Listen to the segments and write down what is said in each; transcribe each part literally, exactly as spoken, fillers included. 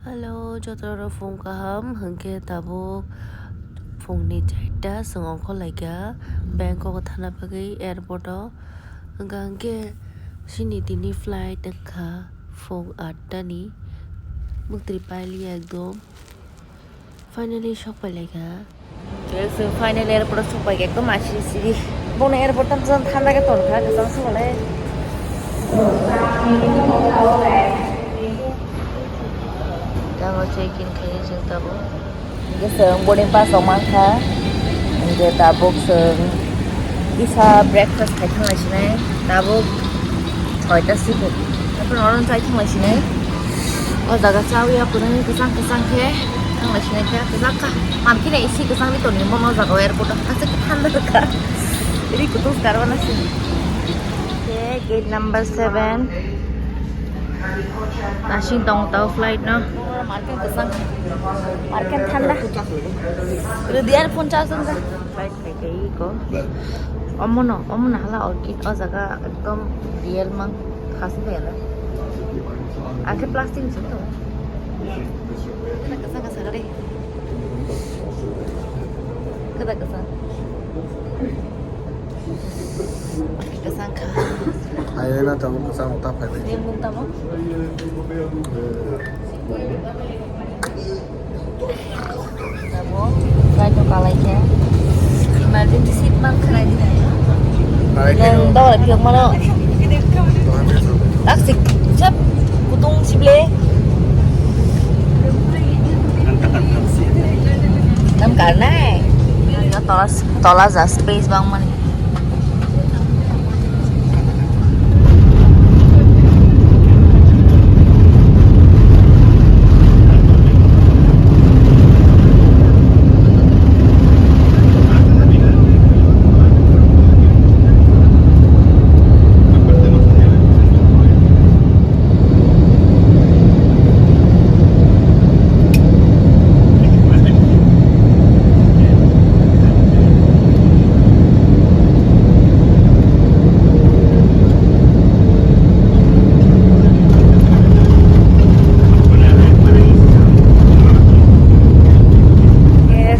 Hello, joto rok phung kaham, hwnkhe tabuk phungni charta chwng ongkhorlaikha Bangkok thana bagwi airport o. Hwnkha hwnkhe chini tini flight wngkha phung atta ni, muktwi pailiya ekdom. Finally sok pailaikha. Finally airport o sok paikha, ekdom asiri siri. Bono airport tam jang thanda khe tongkha, kwchang songole. Tamo check in khaini chwng tabuk. Hwnkhe chwng boarding pass rok mankha. Hwnkhe tabuk chwng kisa breakfast khai thangna sinai. Tabuk soita sibuk. Haphano oro chai thangna sinai. O jaga chawi aphuru kwchang kwchang khe thangna sinai khe kwchak kha. Mankhe isi kwchang ni tongwi bono o jaga o airport o. Aswk khe thanda rwkha. Ri kutung skarwa na sini. Khe gate number seven. Nasing tong tao flight no. Market kwchang. Market thanda. Rwdi ar phone charge wngkha. Flight khai khai iko. Omono, omono hala orchid o jaga ekdom real mang khasi kaya na. Akhe plastic se to. Kwchang kwchang kare. Kwchang kwchang. Kwchang kha. Ayana tamo kwchang ta phai. Ni mung tamo? Tamo? Bai to kalai khe. Emergency seat man kharai di na. Nang dawa phiyok mano. Taksik. Sep. Kutung sible. Nam karnai. Tola, tola ja space bang mani.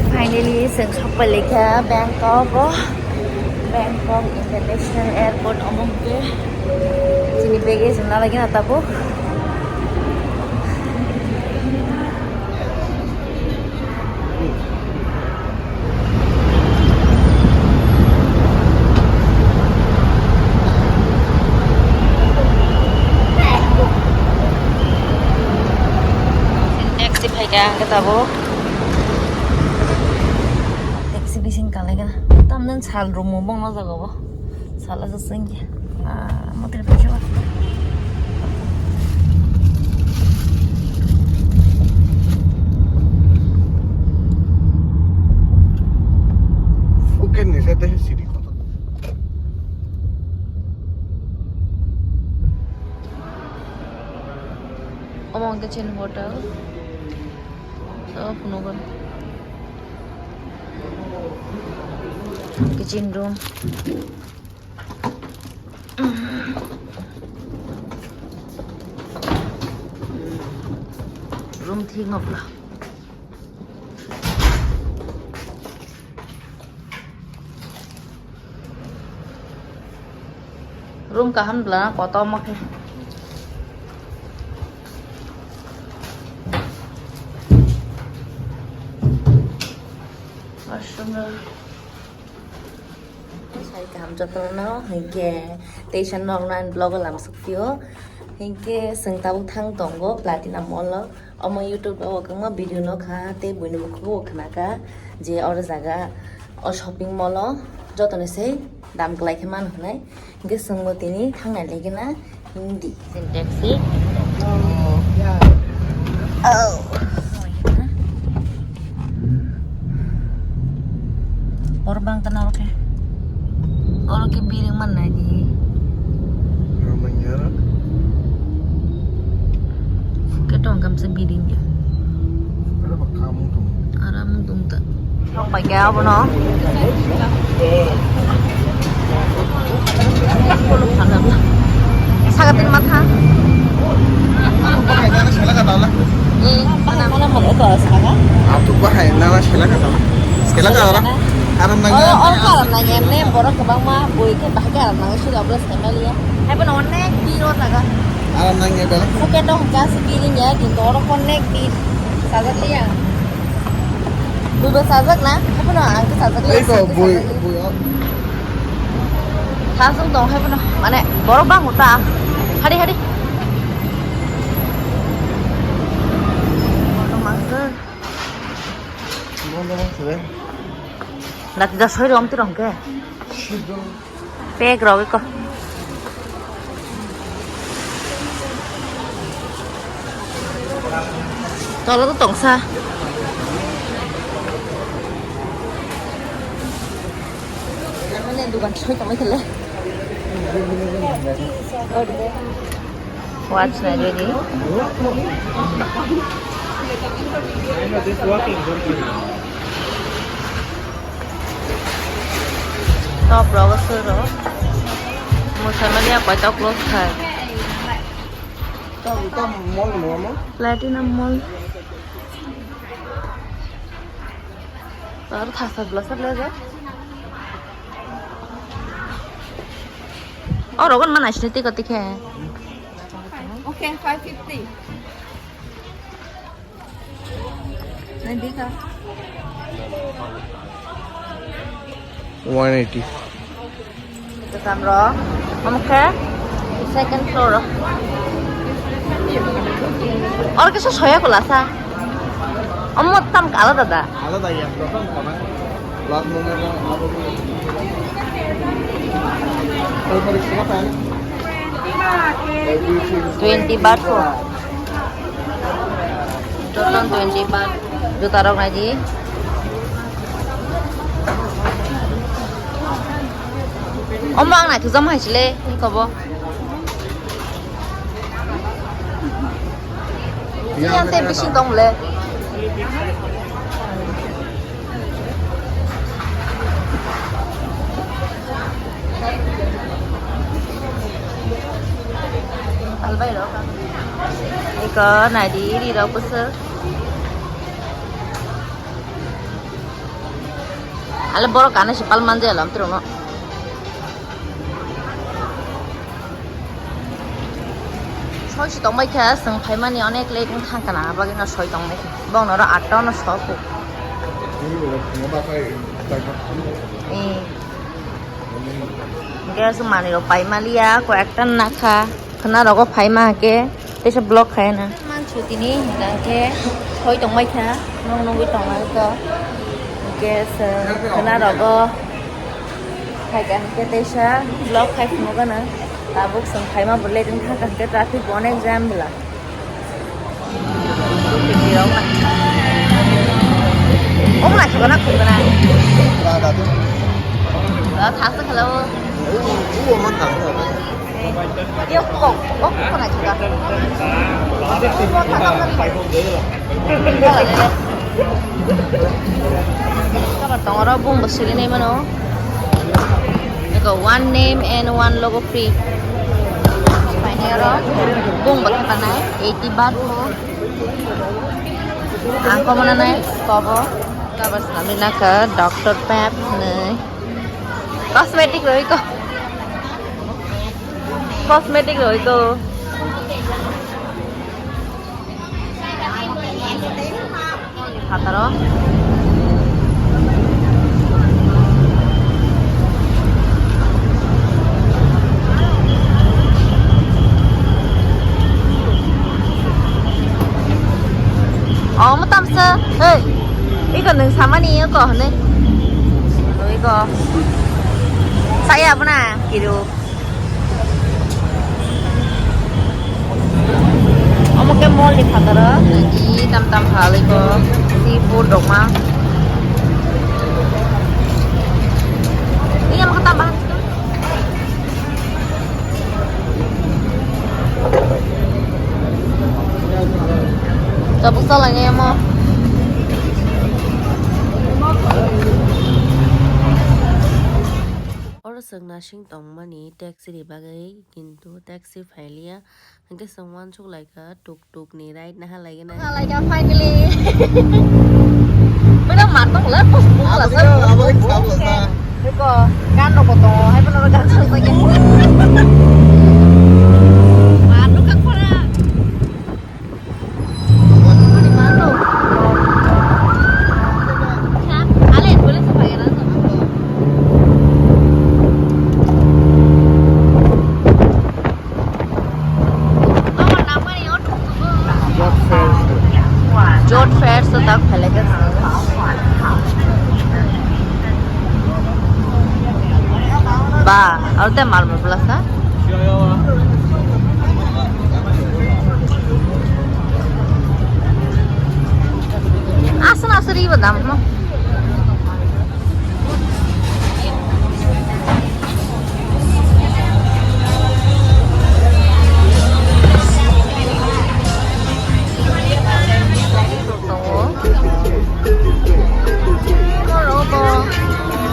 Finally, chwng sokpailaikha Bangkok o, Bangkok International Airport omo hwnkhe chini baggage rwna lagina tabuk. Taxi phaikha hwnkhe tabuk. Taxi bising kalaikha. Tamni sal room bo bongno jaga o. Sala jasengya. Ah, motor phaikha ba. Oke, ni sete siri kotor. Omo hwnkhe chini hotel. O phunukgo. Kitchen room. Room thik nokla. Room kaham bwlana kotor omo khe. Washroom rok. Sai kaham jotono hwnkhe teisa nokno ani vlog o lamsok phio. Hwnkhe chwng tabuk thang tongo Platina Mall o. Omo YouTube o kwbangma video nukha tei buini mukhugo khwnakha je oro jaga o shopping mall o jotoni se dam kwlai khe mano hwnwi. Hwnkhe chwngbo tini thangnai lagina hindi. Taxi. Oh. Oro bang tana oro khe. Oro khe biring man nai di. Ramanya. Khe tong kamsa biring ya. Oro ba kamu tong. Aram dum ta. Tong pai khe abono. Saka tin matha. Apa kayak sana kata Allah? Hmm. Atuk bahai nana sela kata. Sela kata orang. Aram nang. Oh, oh, aram nang emne borok kwbangma bui khe bahai khe aram nang suda bro family ya. Hai bono onek bir o jaga. Aram nang ya bela. Buke dong gas biring ya, kintu oro onek bir. Sajak liya. Bui bo sajak na? Hai bono ang khe sajak liya. Eko bui bui o. Thasung tong hai bono. Mane borok bang uta. Hari hari. Lati da soi rom ti rom ke. Pek rok eko. Tolo to tongsa. Mane dukan soi tongmai thele. Watch na ready. Top rok soi rok. Musa mania koi tok close khai. Platinum Mall. Aro thasa blasa blaja. Oro gon mana sini tiko tikhe. Okay, five fifty. Nanti ka. One eighty. Ito samro. Omo khe second floor. Or kisa soya kula sa. Omo tam kala dada. Alada ya, program kona. Last moment na. Twenty baht ko. Total twenty baht. Juta rok nai di. Omo ang naithok jama hai chile, ni kobo. Yang te bising tong le. Iko naidi ri rok bwswk. Ale borok gana se pal manja lam trok no. Soi si tongbai kha, chwng phaimani onek late wng thang kana, bagwi no soi tongbai kha. Bong noro atta no sok. Eh. Hingke aswk manwi rok pai maliya, koi ekta nakha, khwna rogo phaima hake, teisa block khaina. Mansu tini hingke soi tongbai kha, nog nogwi tongo to. Hingke chwng khwna rogo phaikha hingke teisa block khai phunukgana. Tabuk chwng phaima bo late wngkha hingke traffic bo onek jam bwla. Omo naithok na khum gana. Thasa khala o. Yo kok, kok kok naithok ka. Kabar tongoro bung bo sili nai mano. Ego one name and one logo free. Painai oro bung bo khatanai eighty baht mo. Ang komo nanai kobo. Kabar sami naka Doctor Pep hinui. Cosmetic roi ko. Cosmetic roi ko. Phataro. Oh, mo tamsa. Hey. Iko nung samani iko hone. Iko. Saya abuna kiru. Omo khe mall ni phataro. Naidi tam tam phalwi ko seafood rok ma. Ini omo khe tam bahar. Tabuk salai nai omo. Chwng nasing tongmani taxi ni bagwi, kintu taxi phailiya, hwnkhe chwng uansuk laikha tuk tuk ni ride naha laigena. Naha laikha finally. Mano mar tong la, pos pos la, sa. Abo ni sa, abo ni sa. Beko, gan rok bo tongo, hai bono gan rok tongo. Mar rok kha khora. Jot fair se tak phalai khe. Ba, aro te mal mal plus na? Aswk aswk ribo dam no.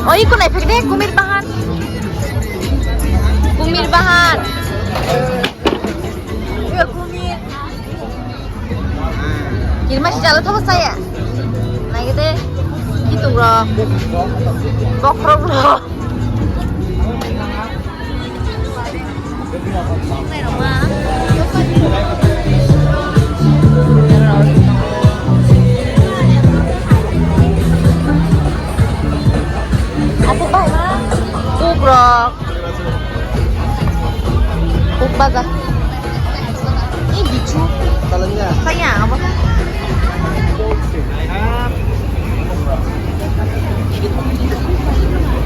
O iko nai phek de, kumir bahan. Kumir bahan. Yo, kumir. Kirma si jalo thobo saya. Nai de. Kitung ro. Bokrok ro. Kukrok. Kuk baja. Ini bicu. Saya apa?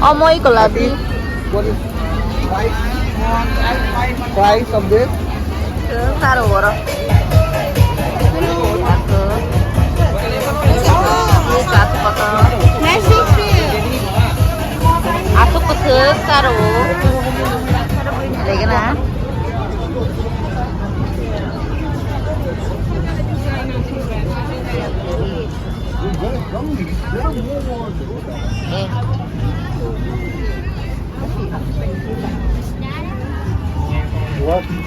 Omoi kolabi. What is price? Price of this? Taro oro. Asuk kotor. Asuk kotor taro. Lagi na. Eh.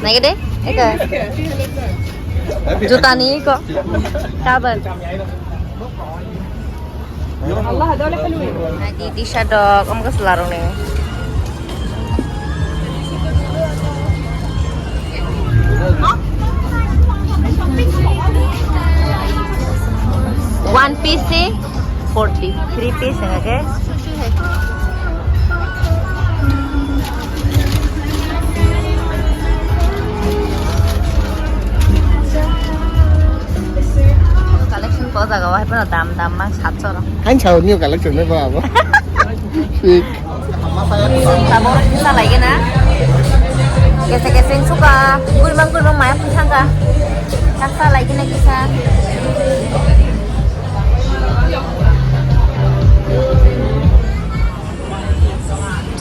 Nai de, eka. Juta ni ko. Kabar. Nai di, di sadok, om keselarong ni. One piece si forty, three piece enggak ke? Collection ko jaga wahai pano dam dam mang satso ro. Hain sao new collection me ba abo. Fake. Tabok kisa lai gana. Kese kese suka. Guri mang guri mang maya pun sangka. Kasa lai gana kisa.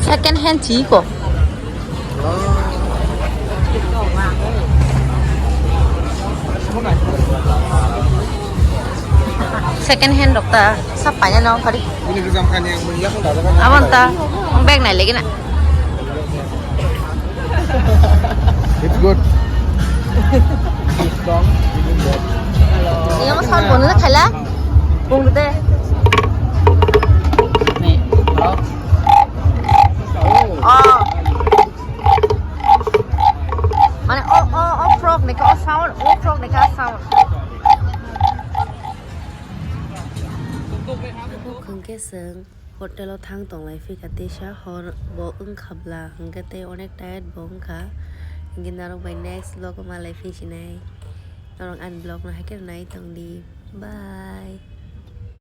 Second hand chiko. Second hand rok ta sab paina no kari. Ini kejam kan yang melihat kan ada kan? Abon ta, bag nai lagi na. It's good. Ini mas kan bono na khaila. Bung de. Nih. Oh. Mane o, o, o frog ni ka o sound, o frog ni ka sound. Abo khwngkhe chwng hotel o thang tonglai phikha teisa hor bo wngkha bla hwnkhe tei onek tired bo wngkha. Hwnkhe narwk bai next vlog o malai phi sinai. Norok ani vlog no haikhe nai tongdi. Bye.